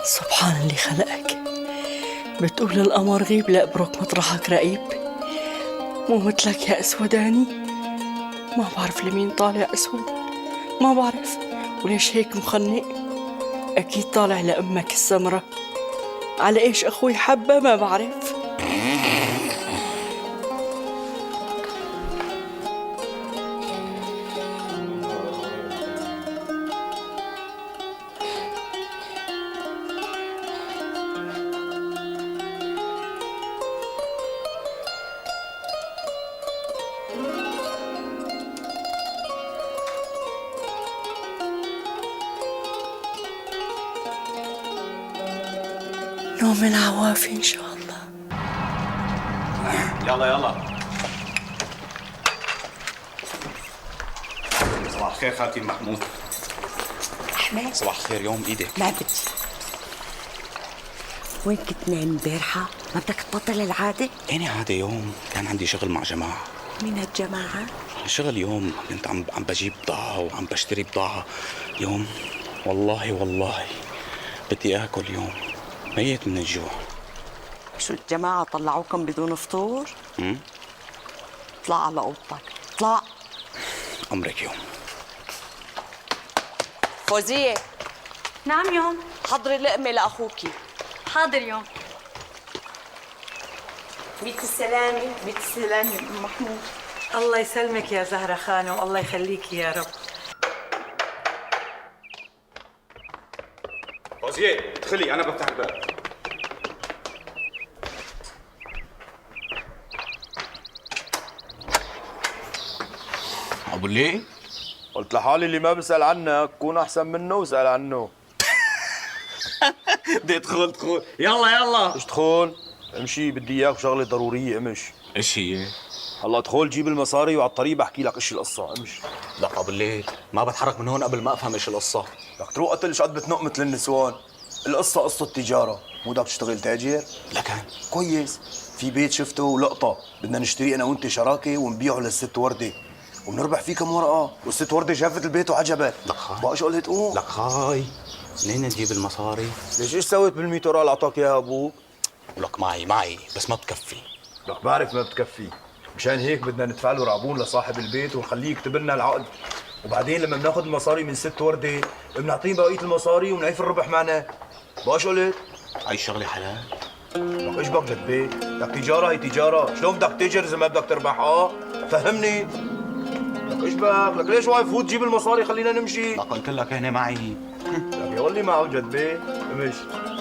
سبحان اللي خلقك، بتقول القمر غيب لأبرك مطرحك رقيب. مو مثلك يا أسوداني، ما بعرف لمين طالع أسود، ما بعرف وليش هيك مخنق. أكيد طالع لأمك السمرة. على إيش أخوي حبة ما بعرف. نوم العوافي إن شاء الله. يلا يلا. صباح الخير خالتي محمود. أحمد صباح الخير. يوم إيدك. ما بدي. وين كنت نايم امبارحة؟ ما بدك تبطل العادة؟ أنا عادة يوم كان عندي شغل مع جماعة. مين هالجماعة؟ شغل يوم كنت عم بجيب بضاعة وعم بشتري بضاعة يوم. والله والله بدي آكل يوم، ميت من الجوع. شو الجماعة طلعوكم بدون فطور؟ اطلع على أوضتك، اطلع. أمرك يوم. فوزية. نعم يوم. حضري لقمة لأخوكي. حاضر يوم. بيت السلامة، بيت السلامة أم محمود. الله يسلمك يا زهرة خانم، الله يخليكي يا رب. فوزية ادخلي، أنا بفتح الباب. أبو الليل؟ قلت لحالي اللي ما بسأل عنك كون أحسن منه وسأل عنه. بدي ادخل ادخل، يلا يلا. ايش ادخل؟ امشي، بدي اياك بشغله ضرورية. امشي. ايش هي؟ هلا ادخل جيب المصاري وعلى الطريق بحكي لك ايش القصة. امشي. لا أبو الليل ما بتحرك من هون قبل ما أفهم ايش القصة. لك تروح قتل شقد بتنق مثل النسوان. القصة قصة تجارة، مو بدك تشتغل تاجر؟ لكن كويس، في بيت شفته ولقطة بدنا نشتريه أنا وأنت شراكة ونبيعه للست وردة وبنربح فيه كم ورقة، والست وردة شافت البيت وعجبت. لك خاي. بقى شو قلت؟ قوم. لك خاي، منين نجيب المصاري؟ ليش ايش سويت بالميتورال اللي اعطاك اياها ابوك؟ لك معي معي بس ما بتكفي. لك بعرف ما بتكفي، مشان هيك بدنا ندفع له رعبون لصاحب البيت ونخليه يكتب لنا العقد، وبعدين لما بناخذ المصاري من ست وردة بنعطيه بقية المصاري وبنعيف الربح معنا. بقى شو قلت؟ هاي الشغلة حلال؟ لك ايش بك للبيت؟ لك تجارة هي تجارة، شلون بدك تاجر إذا ما بدك تربح؟ فهمني. لك ايش بك؟ لك ليش واقف؟ فوت جيب المصاري خلينا نمشي. لك قلت لك هنا معي. لك يا ولي معه جد بيت، امشي.